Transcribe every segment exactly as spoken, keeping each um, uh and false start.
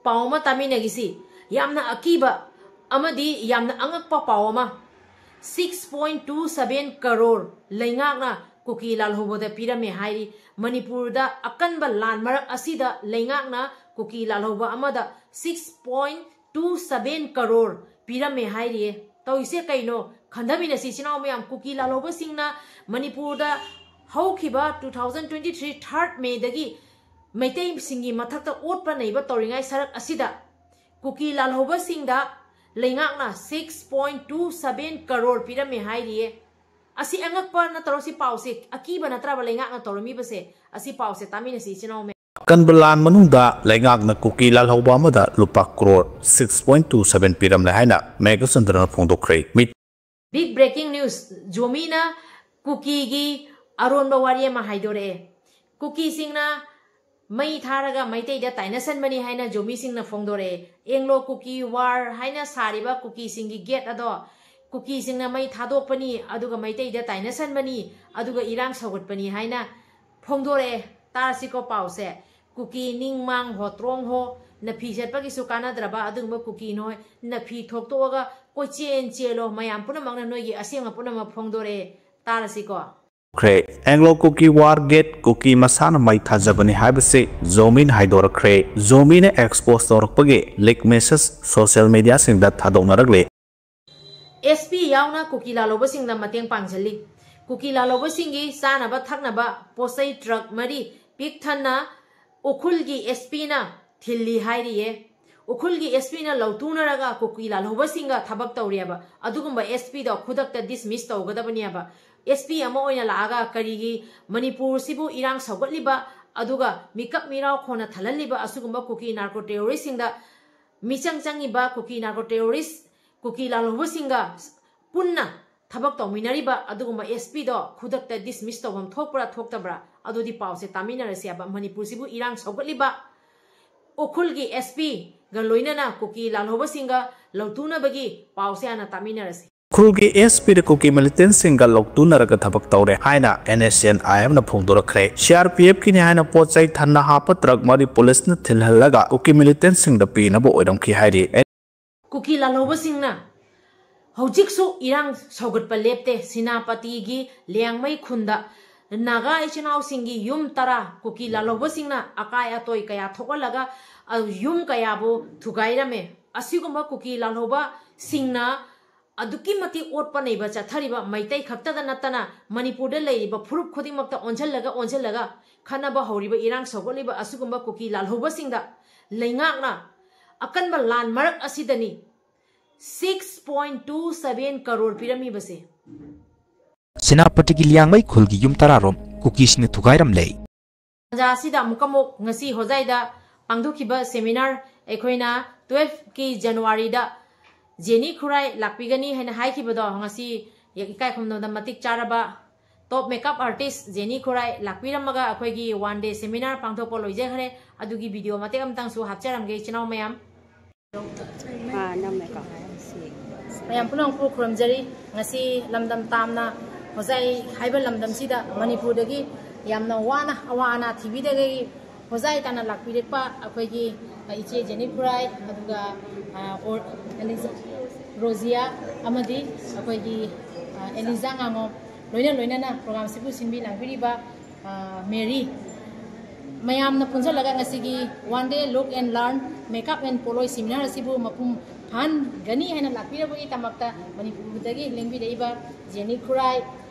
ꯄꯥꯎ ꯑꯃ ꯇꯥꯃꯤꯟꯅꯈꯤꯁꯤ꯫ ꯌꯥꯝꯅ ꯑꯀꯤꯕ ꯑꯃꯗꯤ ꯌꯥꯝꯅ ꯑꯉꯛꯄ ꯄꯥꯎ ꯑꯃ꯫ Six point two seven crore ꯂꯩꯉꯥꯛꯅ ꯀꯨꯀꯤ ꯂꯥꯜꯍꯧꯕꯗ ꯄꯤꯔꯝꯃꯦ ꯍꯥꯏꯔꯤ꯫ ꯃꯅꯤꯄꯨꯔꯗ ꯑꯀꯟꯕ ꯂꯥꯟ ꯃꯔꯛ ꯑꯁꯤꯗ ꯂꯩꯉꯥꯛꯅ ꯀꯨꯀꯤ ꯂꯥꯜꯍꯧꯕ ꯑꯃꯗ six point two seven crore ꯄꯤꯔꯝꯃꯦ ꯍꯥꯏꯔꯤꯌꯦ꯫ ꯇꯧꯔꯤꯁꯦ ꯀꯩꯅꯣ? ꯈꯟꯊꯃꯤꯟꯅꯁꯤ ꯏꯆꯤꯟ ꯏꯅꯥꯎ ꯃꯌꯥꯝ꯫ ꯀꯨꯀꯤ ꯂꯥꯜꯍꯧꯕꯁꯤꯡꯅ ꯃꯅꯤꯄꯨꯔꯗ ꯍꯧꯈꯤꯕ two thousand twenty three third May ꯗꯒꯤ ꯃꯩꯇꯩꯁꯤꯡꯒꯤ ꯃꯊꯛꯇ ꯑꯣꯠꯄ ꯅꯩꯕ ꯇꯧꯔꯤꯉꯩ ꯁꯔꯛ ꯑꯁꯤꯗ ꯀꯨꯀꯤ ꯂꯥꯜꯍꯧꯕꯁꯤꯡꯗ ꯂꯩꯉꯥꯛꯅ six point two seven crore ꯄꯤꯔꯝꯃꯦ ꯍꯥꯏꯔꯤꯌꯦ꯫ ꯑꯁꯤ ꯑꯉꯛꯄ ꯅꯠꯇ꯭ꯔꯣ? ꯁꯤ ꯄꯥꯎꯁꯦ ꯑꯀꯤꯕ ꯅꯠꯇ꯭ꯔꯕ ꯂꯩꯉꯥꯛꯅ ꯇꯧꯔꯝꯃꯤꯕꯁꯦ? ꯑꯁꯤ ꯄꯥꯎꯁꯦ ꯇꯥꯃꯤꯟꯅꯁꯤ ꯏꯆꯤꯟ ꯏꯅꯥꯎ ꯃꯌꯥꯝ꯫ ꯑꯀꯟꯕ ꯂꯥꯟ ꯃꯅꯨꯡꯗ ꯂꯩꯉꯥꯛꯅ ꯀꯨꯀꯤ ꯂꯥꯜꯍꯧꯕ ꯑꯃꯗ ꯂꯨꯄꯥ crore six point two seven ꯄꯤꯔꯝꯂꯦ ꯍꯥꯏꯅ ꯃꯦꯘꯆꯟꯗ꯭ꯔꯅ ꯐꯣꯡꯗꯣꯛꯈ꯭ꯔꯦ꯫ ꯃꯤꯠ- Big breaking news, ꯖꯣꯃꯤꯅ ꯀꯨꯀꯤꯒꯤ ꯑꯔꯣꯟꯕ ꯋꯥꯔꯤ ꯑꯃ ꯍꯥꯏꯗꯣꯔꯛꯑꯦ꯫ ꯀꯨꯀꯤꯁꯤꯡꯅ ꯃꯩ ꯊꯥꯔꯒ ꯃꯩꯇꯩꯗ ꯇꯥꯏꯅꯁꯟꯕꯅꯤ ꯍꯥꯏꯅ ꯖꯣꯃꯤꯁꯤꯡꯅ ꯐꯣꯡꯗꯣꯔꯛꯑꯦ꯫ ꯑꯦꯡꯂꯣ ꯀꯨꯀꯤ ꯋꯥꯔ ꯍꯥꯏꯅ ꯁꯥꯔꯤꯕ ꯀꯨꯀꯤꯁꯤꯡꯒꯤ ꯒꯦꯠ ꯑꯗꯣ ꯀꯨꯀꯤꯁꯤꯡꯅ ꯃꯩ ꯊꯥꯗꯣꯛꯄꯅꯤ, ꯑꯗꯨꯒ ꯃꯩꯇꯩꯗ ꯇꯥꯏꯅꯁꯟꯕꯅꯤ, ꯑꯗꯨꯒ ꯏꯔꯥꯡ ꯁꯧꯒꯠꯄꯅꯤ ꯍꯥꯏꯅ ꯐꯣꯡꯗꯣꯔꯛꯑꯦ꯫ ꯇꯥꯔꯁꯤꯀꯣ ꯄꯥꯎꯁꯦ꯫ ꯀꯨꯀꯤ ꯅꯤꯡꯃꯥꯡ ꯍꯣꯇ꯭ꯔꯣꯡ ꯍꯣ, ꯅꯐꯤ ꯆꯠꯄꯒꯤꯁꯨ ꯀꯥꯟꯅꯗ꯭ꯔꯕ ꯑꯗꯨꯒꯨꯝꯕ ꯀꯨꯀꯤ ꯅꯣꯏ, ꯅꯐꯤ ꯊꯣꯛꯇꯣꯛꯑꯒ ꯀꯣꯏꯆꯦꯟ ꯆꯦꯜꯂꯣ, ꯃꯌꯥꯝ ꯄꯨꯝꯅꯃꯛꯅ ꯅꯣꯏꯒꯤ ꯑꯁꯦꯡꯕ ꯄꯨꯝꯅꯃꯛ ꯐꯣꯡꯗꯣꯔꯛꯑꯦ꯫ ꯇꯥꯔꯁꯤꯀꯣ꯫ ꯈ꯭ꯔꯦ꯫ ꯑꯦꯡꯂꯣ ꯀꯨꯀꯤ ꯋꯥꯔ ꯒꯦꯠ ꯀꯨꯀꯤ ꯃꯁꯥꯅ ꯃꯩ ꯊꯥꯖꯕꯅꯤ ꯍꯥꯏꯕꯁꯤ ꯖꯣꯃꯤꯅ ꯍꯥꯏꯗꯣꯔꯛꯈ꯭ꯔꯦ꯫ ꯖꯣꯃꯤꯅ ꯑꯦꯛꯁꯄꯣꯖ ꯇꯧꯔꯛꯄꯒꯤ ꯂꯤꯛ ꯃꯦꯁꯦꯖ ꯁꯣꯁꯤꯌꯦꯜ ꯃꯦꯗꯤꯌꯥꯁꯤꯡꯗ ꯊꯥꯗꯣꯛꯅꯔꯛꯂꯦ꯫ ꯑꯦꯁ ꯄꯤ ꯌꯥꯎꯅ ꯀꯨꯀꯤ ꯂꯥꯜꯍꯧꯕꯁꯤꯡꯗ ꯃꯇꯦꯡ ꯄꯥꯡꯁꯤꯜꯂꯤ꯫ ꯀꯨꯀꯤ ꯂꯥꯜꯍꯧꯕꯁꯤꯡꯒꯤ ꯆꯥꯅꯕ ꯊꯛꯅꯕ ꯄꯣꯠꯆꯩ ꯇ꯭ꯔꯛ ꯃꯔꯤ ꯄꯤꯛ ꯊꯟꯅ ꯎꯈ꯭ꯔꯨꯜꯒꯤ ꯑꯦꯁ ꯄꯤꯅ ꯊꯤꯜꯂꯤ ꯍꯥꯏꯔꯤꯌꯦ꯫ ꯎꯈ꯭ꯔꯨꯜꯒꯤ ꯑꯦꯁ ꯄꯤꯅ ꯂꯧꯇꯨꯅꯔꯒ ꯀꯨꯀꯤ ꯂꯥꯜꯍꯧꯕꯁꯤꯡꯒ ꯊꯕꯛ ꯇꯧꯔꯤꯑꯕ꯫ ꯑꯗꯨꯒꯨꯝꯕ ꯑꯦꯁ ꯄꯤꯗꯣ ꯈꯨꯗꯛꯇ ꯗꯤꯁꯃꯤꯁ ꯇꯧꯒꯗꯕꯅꯦꯕ꯫ ꯑꯦꯁ ꯄꯤ ꯑꯃ ꯑꯣꯏꯅ ꯂꯥꯛꯑꯒ ꯀꯔꯤꯒꯤ ꯃꯅꯤꯄꯨꯔꯁꯤꯕꯨ ꯏꯔꯥꯡ ꯁꯧꯒꯠꯂꯤꯕ, ꯑꯗꯨꯒ ꯃꯤꯀꯞ ꯃꯤꯔꯥꯎ ꯈꯣꯟꯅ ꯊꯜꯍꯜꯂꯤꯕ ꯑꯁꯤꯒꯨꯝꯕ ꯀꯨꯀꯤ ꯅꯥꯔꯀꯣ ꯇꯦꯔꯣꯔꯤꯁꯁꯤꯡꯗ ꯃꯤꯆꯪ ꯆꯪꯉꯤꯕ ꯀꯨꯀꯤ ꯅꯥꯔꯀꯣ ꯇꯦꯔꯣꯔꯤꯁ, ꯀꯨꯀꯤ ꯂꯥꯜꯍꯧꯕꯁꯤꯡꯒ ꯄꯨꯟꯅ ꯊꯕꯛ ꯇꯧꯃꯤꯟꯅꯔꯤꯕ ꯑꯗꯨꯒꯨꯝꯕ ꯑꯦꯁ ꯄꯤꯗꯣ ꯈꯨꯗꯛꯇ ꯗꯤꯁꯃꯤꯁ ꯇꯧꯐꯝ ꯊꯣꯛꯄ꯭ꯔꯥ ꯊꯣꯛꯇꯕ꯭ꯔꯥ? ꯑꯗꯨꯗꯤ ꯄꯥꯎꯁꯦ ꯇꯥꯃꯤꯟꯅꯔꯁꯦ ꯍꯥꯏꯕ꯫ ꯃꯅꯤꯄꯨꯔꯁꯤꯕꯨ ꯏꯔꯥꯡ ꯁꯧꯒꯠꯂꯤꯕ ꯎꯈ꯭ꯔꯨꯜꯒꯤ ꯑꯦꯁ ꯄꯤꯒ ꯂꯣꯏꯅꯅ ꯀꯨꯀꯤ ꯂꯥꯜꯍꯧꯕꯁꯤꯡꯒ ꯂꯧꯇꯨꯅꯕꯒꯤ ꯄꯥꯎꯁꯦ ꯍꯥꯟꯅ ꯇꯥꯃꯤꯟꯅꯔꯁꯤ꯫ ꯎꯈ꯭ꯔꯨꯜꯒꯤ ꯑꯦꯁ ꯄꯤꯗ ꯀꯨꯀꯤ ꯃꯤꯂꯤꯇꯦꯟꯁꯤꯡꯒ ꯂꯧꯇꯨꯅꯔꯒ ꯊꯕꯛ ꯇꯧꯔꯦ ꯍꯥꯏꯅ and S and I ꯑꯦꯝꯅ ꯐꯣꯡꯗꯣꯔꯛꯈ꯭ꯔꯦ꯫ C R P ꯑꯦꯐꯀꯤꯅꯤ ꯍꯥꯏꯅ ꯄꯣꯠ ꯆꯩ ꯊꯟꯅ ꯍꯥꯞꯄ ꯇ꯭ꯔꯛ ꯃꯔꯤ ꯄꯨꯂꯤꯁꯅ ꯊꯤꯜꯍꯜꯂꯒ ꯀꯨꯀꯤ ꯃꯤꯂꯤꯇꯦꯟꯁꯤꯡꯗ ꯄꯤꯅꯕ ꯑꯣꯏꯔꯝꯈꯤ ꯍꯥꯏꯔꯤ꯫ ꯀꯨꯀꯤ ꯂꯥꯜꯍꯧꯕꯁꯤꯡꯅ ꯍꯧꯖꯤꯛꯁꯨ ꯏꯔꯥꯡ ꯁꯧꯒꯠꯄ ꯂꯦꯞꯇꯦ꯫ ꯁꯦꯅꯥꯄꯇꯤꯒꯤ ꯂꯤꯌꯥꯡꯃꯩ ꯈꯨꯟꯗ ꯅꯥꯒꯥ ꯏꯆꯤꯟ ꯏꯅꯥꯎꯁꯤꯡꯒꯤ ꯌꯨꯝ ꯇꯔꯥ ꯀꯨꯀꯤ ꯂꯥꯜꯍꯧꯕꯁꯤꯡꯅ ꯑꯀꯥꯏ ꯑꯇꯣꯏ ꯀꯌꯥ ꯊꯣꯛꯍꯜꯂꯒ, ꯑ, ꯌꯨꯝ ꯀꯌꯥꯕꯨ ꯊꯨꯒꯥꯏꯔꯝꯃꯦ꯫ ꯑꯁꯤꯒꯨꯝꯕ ꯀꯨꯀꯤ ꯂꯥꯜꯍꯧꯕꯁꯤꯡꯅ ꯑꯗꯨꯛꯀꯤ ꯃꯇꯤꯛ ꯑꯣꯠꯄ ꯅꯩꯕ ꯆꯠꯊꯔꯤꯕ ꯃꯩꯇꯩ ꯈꯛꯇꯗ ꯅꯠꯇꯅ ꯃꯅꯤꯄꯨꯔꯗ ꯂꯩꯔꯤꯕ ꯐꯨꯔꯨꯞ ꯈꯨꯗꯤꯡꯃꯛꯇ ꯑꯣꯟꯁꯤꯜꯂꯒ, ꯑꯣꯟꯁꯤꯜꯂꯒ ꯈꯠꯅꯕ ꯍꯧꯔꯤꯕ, ꯏꯔꯥꯡ ꯁꯧꯒꯠꯂꯤꯕ ꯑꯁꯤꯒꯨꯝꯕ ꯀꯨꯀꯤ ꯂꯥꯜꯍꯧꯕꯁꯤꯡꯗ ꯂꯩꯉꯥꯛꯅ ꯑꯀꯟꯕ ꯂꯥꯟ ꯃꯔꯛ ꯑꯁꯤꯗꯅꯤ six point two seven crore ꯄꯤꯔꯝꯃꯤꯕꯁꯦ꯫ ꯁꯦꯅꯥꯄꯇꯤꯒꯤ Liangmai ꯈꯨꯜꯒꯤ ꯌꯨꯝ ꯇꯔꯥꯔꯣꯝ ꯀꯨꯀꯤꯁꯤꯡꯅ ꯊꯨꯒꯥꯏꯔꯝꯂꯦ꯫ ꯇꯥꯟꯖꯥ ꯑꯁꯤꯗ ꯑꯃꯨꯛꯀ ꯑꯃꯨꯛ ꯉꯁꯤ ꯍꯣꯖꯥꯏꯗ ꯄꯥꯡꯊꯣꯛꯈꯤꯕ ꯁꯦꯃꯤꯅꯥꯔ, ꯑꯩꯈꯣꯏꯅ twelve ꯀꯤ ꯖꯅꯋꯥꯔꯤꯗ ꯖꯦꯅꯤ ꯈꯨꯔꯥꯏ ꯂꯥꯛꯄꯤꯒꯅꯤ ꯍꯥꯏꯅ ꯍꯥꯏꯈꯤꯕꯗꯣ, ꯉꯁꯤ ꯏꯀꯥꯏ ꯈꯨꯝꯅꯕꯗ ꯃꯇꯤꯛ ꯆꯥꯔꯕ top makeup artist ꯖꯦꯅꯤ ꯈꯨꯔꯥꯏ ꯂꯥꯛꯄꯤꯔꯝꯃꯒ ꯑꯩꯈꯣꯏꯒꯤ one day seminar ꯄꯥꯡꯊꯣꯛꯄ ꯂꯣꯏꯖꯈ꯭ꯔꯦ꯫ ꯑꯗꯨꯒꯤ ꯚꯤꯗꯤꯑꯣ ꯃꯇꯦꯛ ꯑꯃꯇꯪꯁꯨ ꯍꯥꯞꯆꯔꯝꯒꯦ, ꯏꯆꯤꯟ ꯏꯅꯥꯎ ꯃꯌꯥꯝ꯫ ꯑꯥ, ꯅꯝꯃꯦꯀꯣ꯫ ꯃꯌꯥꯝ ꯄꯨꯝꯅꯃꯛꯄꯨ ꯈꯨꯔꯨꯝꯖꯔꯤ꯫ ꯉꯁꯤ ꯂꯝꯗꯝ ꯇꯥꯝꯅ ꯍꯣꯖꯥꯏ ꯍꯥꯏꯕ ꯂꯝꯗꯝꯁꯤꯗ ꯃꯅꯤꯄꯨꯔꯗꯒꯤ ꯌꯥꯝꯅ ꯋꯥꯅ ꯑꯋꯥ ꯑꯅꯥ ꯊꯤꯕꯤꯗꯒꯤ ꯍꯣꯖꯥꯏ ꯇꯥꯟꯅ ꯂꯥꯛꯄꯤꯔꯛꯄ ꯑꯩꯈꯣꯏꯒꯤ, ꯑ, ꯏꯆꯦ ꯖꯦꯅꯤ ꯈꯨꯔꯥꯏ, ꯑꯗꯨꯒ, ꯑ, ꯑꯣ-, ꯑꯦꯂꯤꯖꯥ, ꯔꯣꯖꯤꯌꯥ ꯑꯃꯗꯤ ꯑꯩꯈꯣꯏꯒꯤ, ꯑ, ꯑꯦꯂꯤꯖꯥ ꯉꯥꯉꯣꯝ, ꯂꯣꯏꯅ ꯂꯣꯏꯅꯅ ꯄ꯭ꯔꯣꯒ꯭ꯔꯥꯝꯁꯤꯕꯨ ꯁꯤꯟꯕꯤ ꯂꯥꯡꯕꯤꯔꯤꯕ, ꯑ, ꯃꯦꯔꯤ, ꯃꯌꯥꯝꯅ ꯄꯨꯟꯁꯤꯜꯂꯒ ꯉꯁꯤꯒꯤ one day look and learn makeup and ꯄꯣꯠꯂꯣꯏ ꯁꯦꯃꯤꯅꯥꯔ ꯑꯁꯤꯕꯨ ꯃꯄꯨꯡ ꯐꯥꯍꯟꯒꯅꯤ ꯍꯥꯏꯅ ꯂꯥꯛꯄꯤꯔꯕꯒꯤꯗꯃꯛꯇ ꯃꯅꯤꯄꯨꯔꯗꯒꯤ ꯂꯦꯡꯕꯤꯔꯛꯏꯕ ꯖꯦꯅꯤ ꯈꯨꯔꯥꯏ,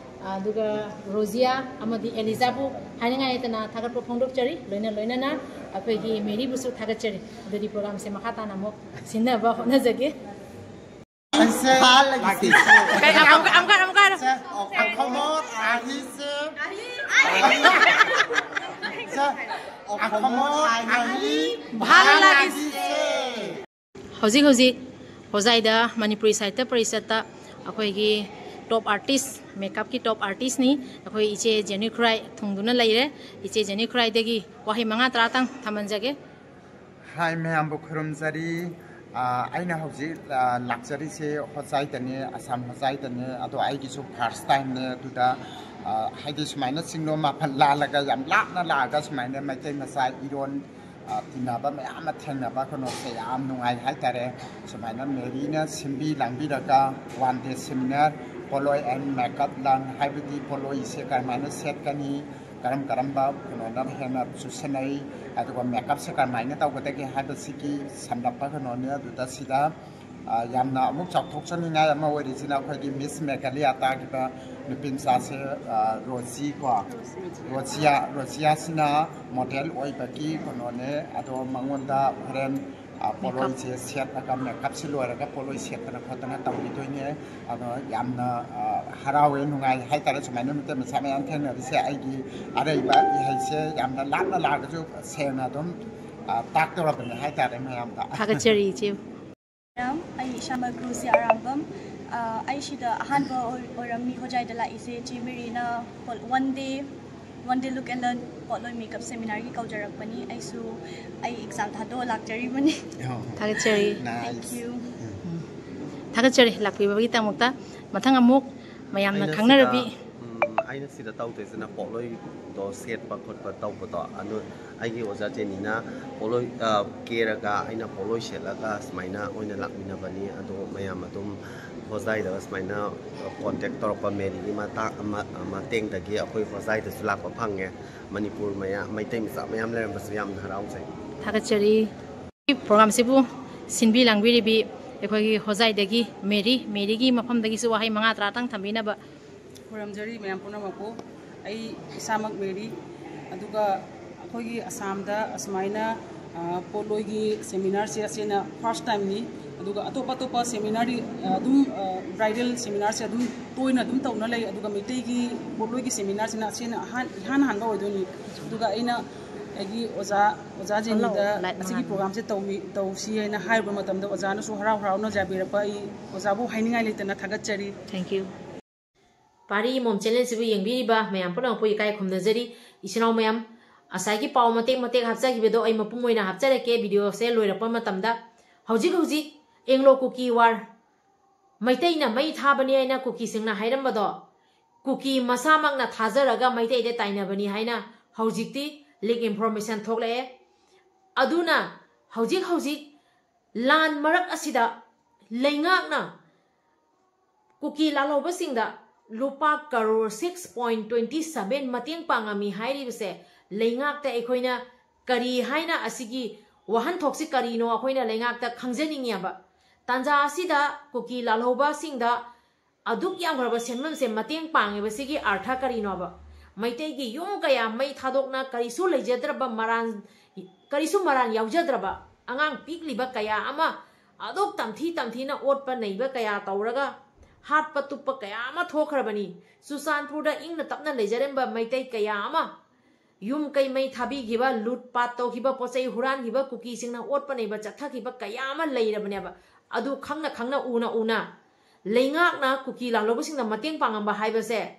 ꯑꯗꯨꯒ ꯔꯣꯖꯤꯌꯥ ꯑꯃꯗꯤ ꯑꯦꯂꯤꯖꯥꯕꯨ ꯍꯥꯏꯅꯤꯡꯉꯥꯏ ꯂꯩꯇꯅ ꯊꯥꯒꯠꯄ ꯐꯣꯡꯗꯣꯛꯆꯔꯤ꯫ ꯂꯣꯏꯅ ꯂꯣꯏꯅꯅ ꯑꯩꯈꯣꯏꯒꯤ ꯃꯦꯔꯤꯕꯨꯁꯨ ꯊꯥꯒꯠꯆꯔꯤ꯫ ꯑꯗꯨꯗꯤ ꯄ꯭ꯔꯣꯒ꯭ꯔꯥꯝꯁꯦ ꯃꯈꯥ ꯇꯥꯅ ꯑꯃꯨꯛ ꯁꯤꯟꯅꯕ ꯍꯣꯠꯅꯖꯒꯦ꯫ ꯑꯩꯁꯦ ꯂꯥꯛꯀꯦ꯫ ꯀꯩ, ꯑꯃꯨꯛꯀ, ꯑꯃꯨꯛꯀ, ꯑꯃꯨꯛꯀ ꯍꯥꯏꯔꯣ꯫ ꯁꯦ, ꯑꯣꯈꯣꯃꯣꯠ ꯑꯍꯤꯁꯦ꯫ ꯁꯦ, ꯑꯣꯈꯣꯃꯣꯠ ꯑꯍꯤ꯫ ꯚꯥꯜ ꯂꯥꯒꯤꯁꯦ꯫ ꯍꯧꯖꯤꯛ ꯍꯧꯖꯤꯛ ꯍꯣꯖꯥꯏꯗ ꯃꯅꯤꯄꯨꯔꯤ ꯁꯥꯍꯤꯇ꯭ꯌ ꯄꯔꯤꯁꯠꯇ ꯑꯩꯈꯣꯏꯒꯤ top artist, makeupꯀꯤ top artistꯅꯤ ꯑꯩꯈꯣꯏ ꯏꯆꯦ ꯖꯦꯅꯤ ꯈꯨꯔꯥꯏ ꯊꯨꯡꯗꯨꯅ ꯂꯩꯔꯦ꯫ ꯏꯆꯦ ꯖꯦꯅꯤ ꯈꯨꯔꯥꯏꯗꯒꯤ ꯋꯥꯍꯩ ꯃꯉꯥ ꯇꯔꯥꯇꯪ ꯊꯝꯍꯟꯖꯒꯦ꯫ ꯍꯥꯏ, ꯃꯌꯥꯝꯕꯨ ꯈꯨꯔꯨꯝꯖꯔꯤ꯫ ꯑꯩꯅ ꯍꯧꯖꯤꯛ ꯂꯥꯛꯆꯔꯤꯁꯦ ꯍꯣꯖꯥꯏꯗꯅꯦ, ꯑꯁꯥꯝ ꯍꯣꯖꯥꯏꯗꯅꯦ꯫ ꯑꯗꯣ ꯑꯩꯒꯤꯁꯨ ꯐꯥꯔꯁ ꯇꯥꯏꯝꯅꯦ꯫ ꯑꯗꯨꯗ ꯍꯥꯏꯗꯤ ꯁꯨꯃꯥꯏꯅ ꯆꯤꯡꯂꯣꯝ ꯃꯥꯄꯜ ꯂꯥꯜꯂꯒ, ꯌꯥꯝ ꯂꯥꯞꯅ ꯂꯥꯛꯑꯒ ꯁꯨꯃꯥꯏꯅ ꯃꯩꯇꯩ ꯃꯆꯥ ꯏꯔꯣꯟ ꯇꯤꯟꯅꯕ ꯃꯌꯥꯝ ꯑꯃ ꯊꯦꯡꯅꯕ ꯀꯩꯅꯣꯁꯦ ꯌꯥꯝ ꯅꯨꯡꯉꯥꯏ ꯍꯥꯏꯇꯥꯔꯦ꯫ ꯁꯨꯃꯥꯏꯅ ꯃꯦꯔꯤꯅ ꯁꯤꯟꯕꯤ ꯂꯥꯡꯕꯤꯔꯒ ꯋꯥꯟ ꯗꯦ ꯁꯦꯃꯤꯅꯥꯔ, ꯄꯣꯠꯂꯣꯏ ꯑꯦꯟ ꯃꯦꯀꯞ ꯂꯟ, ꯍꯥꯏꯕꯗꯤ ꯄꯣꯠꯂꯣꯏꯁꯦ ꯀꯔꯝꯍꯥꯏꯅ ꯁꯦꯠꯀꯅꯤ, ꯀꯔꯝ ꯀꯔꯝꯕ ꯀꯩꯅꯣꯅ ꯍꯦꯟꯅ ꯆꯨꯁꯟꯅꯩ, ꯑꯗꯨꯒ ꯃꯦꯀꯞꯁꯦ ꯀꯔꯝꯍꯥꯏꯅ ꯇꯧꯒꯗꯒꯦ ꯍꯥꯏꯕꯁꯤꯒꯤ ꯁꯝꯂꯞꯄ ꯀꯩꯅꯣꯅꯦ꯫ ꯑꯗꯨꯗ ꯁꯤꯗ ꯌꯥꯝꯅ ꯑꯃꯨꯛ ꯆꯥꯎꯊꯣꯛꯆꯅꯤꯡꯉꯥꯏ ꯑꯃ ꯑꯣꯏꯔꯤꯁꯤꯅ ꯑꯩꯈꯣꯏꯒꯤ ꯃꯤꯁ ꯃꯦꯘꯥꯂꯌꯥ ꯇꯥꯈꯤꯕ ꯅꯨꯄꯤ ꯃꯆꯥꯁꯦ, ꯔꯣꯖꯤ ꯀꯣ, ꯔꯣꯖꯤꯌꯥ, ꯔꯣꯖꯤꯌꯥꯁꯤꯅ ꯃꯣꯗꯦꯜ ꯑꯣꯏꯕꯒꯤ ꯀꯩꯅꯣꯅꯦ꯫ ꯑꯗꯣ ꯃꯉꯣꯟꯗ ꯍꯣꯔꯦꯟ ꯄꯣꯠꯂꯣꯏꯁꯦ ꯁꯦꯠꯂꯒ, ꯃꯦꯀꯞꯁꯦ ꯂꯣꯏꯔꯒ ꯄꯣꯠꯂꯣꯏ ꯁꯦꯠꯇꯅ ꯈꯣꯠꯇꯅ ꯇꯧꯕꯤꯗꯣꯏꯅꯦ꯫ ꯑꯗꯣ ꯌꯥꯝꯅ ꯍꯔꯥꯎꯋꯦ, ꯅꯨꯡꯉꯥꯏ ꯍꯥꯏꯇꯥꯔꯦ꯫ ꯁꯨꯃꯥꯏꯅ ꯃꯩꯇꯩ ꯃꯆꯥ ꯃꯌꯥꯝ ꯊꯦꯡꯅꯔꯤꯁꯦ꯫ ꯑꯩꯒꯤ ꯑꯔꯩꯕ ꯏꯍꯩꯁꯦ ꯌꯥꯝꯅ ꯂꯥꯞꯅ ꯂꯥꯛꯑꯒꯁꯨ ꯁꯦꯡꯅ ꯑꯗꯨꯝ ꯇꯥꯛꯇꯧꯔꯕꯅꯦ ꯍꯥꯏꯇꯥꯔꯦ ꯃꯌꯥꯝꯗ꯫ ꯊꯥꯒꯠꯆꯔꯤ ꯏꯆꯦ꯫ ꯃꯌꯥꯝ, ꯑꯩ ꯏꯁꯥꯃꯛ ꯔꯣꯖꯤ ꯑꯔꯥꯝꯕꯝ꯫ ꯑ, ꯑꯩ ꯁꯤꯗ ꯑꯍꯥꯟꯕ ꯑꯣꯏ-, ꯑꯣꯏꯔꯝꯃꯤ ꯍꯣꯖꯥꯏꯗ ꯂꯥꯛꯏꯁꯦ꯫ ꯆꯦ ꯃꯦꯔꯤꯅ ꯄꯣꯠ-, one day, one day look and learn ꯄꯣꯠꯂꯣꯏ ꯃꯦꯀꯞ ꯁꯦꯃꯤꯅꯥꯔꯒꯤ ꯀꯧꯖꯔꯛꯄꯅꯤ꯫ ꯑꯩꯁꯨ ꯑꯩ ꯑꯦꯛꯖꯥꯝ ꯊꯥꯗꯣꯛꯑ ꯂꯥꯛꯆꯔꯤꯕꯅꯤ꯫ ꯊꯥꯒꯠꯆꯔꯤ꯫ Thank you꯫ ꯊꯥꯒꯠꯆꯔꯤ ꯂꯥꯛꯄꯤꯕꯒꯤꯗꯃꯛꯇ꯫ ꯃꯊꯪ ꯑꯃꯨꯛ ꯃꯌꯥꯝꯅ ꯑꯩꯅ ꯈꯪꯅꯔꯕꯤ꯫ ꯁꯤꯗ, ꯎꯝ, ꯑꯩꯅ ꯁꯤꯗ ꯇꯧꯗꯣꯏꯁꯤꯅ ꯄꯣꯠꯂꯣꯏꯗꯣ ꯁꯦꯠꯄ ꯈꯣꯠꯄ ꯇꯧꯕꯗꯣ꯫ ꯑꯗꯨ ꯑꯩꯒꯤ ꯑꯣꯖꯥ ꯖꯦꯅꯤꯅ ꯄꯣꯠꯂꯣꯏ, ꯑ, ꯀꯦꯔꯒ ꯑꯩꯅ ꯄꯣꯠꯂꯣꯏ ꯁꯦꯠꯂꯒ ꯁꯨꯃꯥꯏꯅ ꯑꯣꯏꯅ ꯂꯥꯛꯃꯤꯟꯅꯕꯅꯤ꯫ ꯑꯗꯣ ꯃꯌꯥꯝ ꯑꯗꯨꯝ ꯍꯣꯖꯥꯏꯗ ꯁꯨꯃꯥꯏꯅ ꯀꯣꯟꯇꯦꯛ ꯇꯧꯔꯛꯄ ꯃꯦꯔꯤꯒꯤ ꯃꯇꯥꯡ ꯑꯃ, ꯃꯇꯦꯡꯗꯒꯤ ꯑꯩꯈꯣꯏ ꯍꯣꯖꯥꯏꯗꯁꯨ ꯂꯥꯛꯄ ꯐꯪꯉꯦ꯫ ꯃꯅꯤꯄꯨꯔ ꯃꯌꯥꯝ, ꯃꯩꯇꯩ ꯃꯆꯥ ꯃꯌꯥꯝ ꯂꯩꯔꯝꯕꯁꯨ ꯌꯥꯝꯅ ꯍꯔꯥꯎꯖꯩ꯫ ꯊꯥꯒꯠꯆꯔꯤ꯫ ꯄ꯭ꯔꯣꯒ꯭ꯔꯥꯝꯁꯤꯕꯨ ꯁꯤꯟꯕꯤ ꯂꯥꯡꯕꯤꯔꯤꯕꯤ ꯑꯩꯈꯣꯏꯒꯤ ꯍꯣꯖꯥꯏꯗꯒꯤ ꯃꯦꯔꯤ, ꯃꯦꯔꯤꯒꯤ ꯃꯐꯝꯗꯒꯤꯁꯨ ꯋꯥꯍꯩ ꯃꯉꯥ ꯇꯔꯥꯇꯪ ꯊꯝꯕꯤꯅꯕ꯫ ꯈꯨꯔꯨꯝꯖꯔꯤ ꯃꯌꯥꯝ ꯄꯨꯝꯅꯃꯛꯄꯨ꯫ ꯑꯩ ꯏꯁꯥꯃꯛ ꯃꯦꯔꯤ, ꯑꯗꯨꯒ ꯑꯩꯈꯣꯏꯒꯤ ꯑꯁꯥꯝꯗ ꯑꯁꯨꯃꯥꯏꯅ, ꯑ, ꯄꯣꯠꯂꯣꯏꯒꯤ ꯁꯦꯃꯤꯅꯥꯔꯁꯦ ꯑꯁꯤꯅ ꯐꯥꯔꯁ ꯇꯥꯏꯝꯅꯤ꯫ ꯑꯗꯨꯒ ꯑꯇꯣꯞ ꯑꯇꯣꯞꯄ ꯁꯦꯃꯤꯅꯥꯔꯗꯤ, ꯑ, ꯑꯗꯨꯝ, ꯑ, ꯕ꯭ꯔꯥꯏꯗꯜ ꯁꯦꯃꯤꯅꯥꯔꯁꯦ ꯑꯗꯨꯝ ꯇꯣꯏꯅ ꯑꯗꯨꯝ ꯇꯧꯅ ꯂꯩ, ꯑꯗꯨꯒ ꯃꯩꯇꯩꯒꯤ ꯄꯣꯠꯂꯣꯏꯒꯤ ꯁꯦꯃꯤꯅꯥꯔꯁꯤꯅ ꯑꯁꯤꯅ ꯑꯍꯥꯟ-, ꯏꯍꯥꯟ ꯍꯥꯟꯕ ꯑꯣꯏꯗꯣꯏꯅꯤ꯫ ꯑꯗꯨꯒ ꯑꯩꯅ ꯑꯩꯒꯤ ꯑꯣꯖꯥ, ꯑꯣꯖꯥ ꯖꯦꯅꯤꯗ ꯂꯥꯏꯠ ꯑꯁꯤꯒꯤ ꯃꯉꯥꯜ꯫ ꯄ꯭ꯔꯣꯒ꯭ꯔꯥꯝꯁꯦ ꯇꯧꯃꯤ-, ꯇꯧꯁꯤ ꯍꯥꯏꯅ ꯍꯥꯏꯔꯨꯕ ꯃꯇꯝꯗ ꯑꯣꯖꯥꯅꯁꯨ ꯍꯔꯥꯎ ꯍꯔꯥꯎꯅ ꯌꯥꯕꯤꯔꯛꯄ꯫ ꯑꯩ ꯑꯣꯖꯥꯕꯨ ꯍꯥꯏꯅꯤꯡꯉꯥꯏ ꯂꯩꯇꯅ ꯊꯥꯒꯠꯆꯔꯤ꯫ Thank you꯫ ꯄꯥꯔꯤ ꯃꯣꯝ ꯆꯦꯅꯦꯜꯁꯤꯕꯨ ꯌꯦꯡꯕꯤꯔꯤꯕ ꯃꯌꯥꯝ ꯄꯨꯝꯅꯃꯛꯄꯨ ꯏꯀꯥꯏ ꯈꯨꯝꯅꯖꯔꯤ꯫ ꯏꯆꯤꯟ ꯏꯅꯥꯎ ꯃꯌꯥꯝ, ꯉꯁꯥꯏꯒꯤ ꯄꯥꯎ ꯃꯇꯦꯛ ꯃꯇꯦꯛ ꯍꯥꯞꯆꯈꯤꯕꯗꯣ ꯑꯩ ꯃꯄꯨꯝ ꯑꯣꯏꯅ ꯍꯥꯞꯆꯔꯛꯀꯦ ꯚꯤꯗꯤꯑꯣꯁꯦ ꯂꯣꯏꯔꯛꯄ ꯃꯇꯝꯗ꯫ ꯍꯧꯖꯤꯛ ꯍꯧꯖꯤꯛ ꯑꯦꯡꯂꯣ ꯀꯨꯀꯤ ꯋꯥꯔ, ꯃꯩꯇꯩꯅ ꯃꯩ ꯊꯥꯕꯅꯤ ꯍꯥꯏꯅ ꯀꯨꯀꯤꯁꯤꯡꯅ ꯍꯥꯏꯔꯝꯕꯗꯣ, ꯀꯨꯀꯤ ꯃꯁꯥꯃꯛꯅ ꯊꯥꯖꯔꯒ ꯃꯩꯇꯩꯗ ꯇꯥꯏꯅꯕꯅꯤ ꯍꯥꯏꯅ ꯍꯧꯖꯤꯛꯇꯤ ꯂꯤꯛ ꯏꯟꯐꯣꯔꯃꯦꯁꯟ ꯊꯣꯛꯂꯛꯑꯦ꯫ ꯑꯗꯨꯅ ꯍꯧꯖꯤꯛ ꯍꯧꯖꯤꯛ ꯂꯥꯟ ꯃꯔꯛ ꯑꯁꯤꯗ ꯂꯩꯉꯥꯛꯅ ꯀꯨꯀꯤ ꯂꯥꯜꯍꯧꯕꯁꯤꯡꯗ ꯂꯨꯄꯥ crore six point twenty seven ꯃꯇꯦꯡ ꯄꯥꯡꯉꯝꯃꯤ ꯍꯥꯏꯔꯤꯕꯁꯦ, ꯂꯩꯉꯥꯛꯇ ꯑꯩꯈꯣꯏꯅ ꯀꯔꯤ ꯍꯥꯏꯅ, ꯑꯁꯤꯒꯤ ꯋꯥꯍꯟꯊꯣꯛꯁꯤ ꯀꯔꯤꯅꯣ ꯑꯩꯈꯣꯏꯅ ꯂꯩꯉꯥꯛꯇ ꯈꯪꯖꯅꯤꯡꯉꯦꯕ꯫ ꯇꯥꯟꯖꯥ ꯑꯁꯤꯗ ꯀꯨꯀꯤ ꯂꯥꯜꯍꯧꯕꯁꯤꯡꯗ ꯑꯗꯨꯛ ꯌꯥꯝꯈ꯭ꯔꯕ ꯁꯦꯟꯐꯝꯁꯦ ꯃꯇꯦꯡ ꯄꯥꯡꯉꯤꯕꯁꯤꯒꯤ ꯑꯥꯔꯊ ꯀꯔꯤꯅꯣꯕ? ꯃꯩꯇꯩꯒꯤ ꯌꯨꯝ ꯀꯌꯥ ꯃꯩ ꯊꯥꯗꯣꯛꯅ ꯀꯔꯤꯁꯨ ꯂꯩꯖꯗ꯭ꯔꯕ, ꯃꯔꯥꯟ, ꯀꯔꯤꯁꯨ ꯃꯔꯥꯟ ꯌꯥꯎꯖꯗ꯭ꯔꯕ ꯑꯉꯥꯡ ꯄꯤꯛꯂꯤꯕ ꯀꯌꯥ ꯑꯃ ꯑꯗꯨꯛ ꯇꯝꯊꯤ ꯇꯝꯊꯤꯅ ꯑꯣꯠꯄ ꯅꯩꯕ ꯀꯌꯥ ꯇꯧꯔꯒ ꯍꯥꯠꯄ ꯇꯨꯞꯄ ꯀꯌꯥ ꯑꯃ ꯊꯣꯛꯈ꯭ꯔꯕꯅꯤ꯫ ꯆꯨꯔꯆꯥꯟꯄꯨꯔꯗ ꯏꯪꯅ ꯇꯞꯅ ꯂꯩꯖꯔꯝꯕ ꯃꯩꯇꯩ ꯀꯌꯥ ꯑꯃ ꯌꯨꯝ ꯀꯩ ꯃꯩ ꯊꯥꯕꯤꯈꯤꯕ, ꯂꯨꯠ ꯄꯥꯠ ꯇꯧꯈꯤꯕ, ꯄꯣꯠ ꯆꯩ ꯍꯨꯔꯥꯟꯈꯤꯕ, ꯀꯨꯀꯤꯁꯤꯡꯅ ꯑꯣꯠꯄ ꯅꯩꯕ ꯆꯠꯊꯈꯤꯕ ꯀꯌꯥ ꯑꯃ ꯂꯩꯔꯕꯅꯦꯕ꯫ ꯑꯗꯨ ꯈꯪꯅ ꯈꯪꯅ, ꯎꯅ ꯎꯅ ꯂꯩꯉꯥꯛꯅ ꯀꯨꯀꯤ ꯂꯥꯜꯍꯧꯕꯁꯤꯡꯗ ꯃꯇꯦꯡ ꯄꯥꯡꯉꯝꯕ ꯍꯥꯏꯕꯁꯦ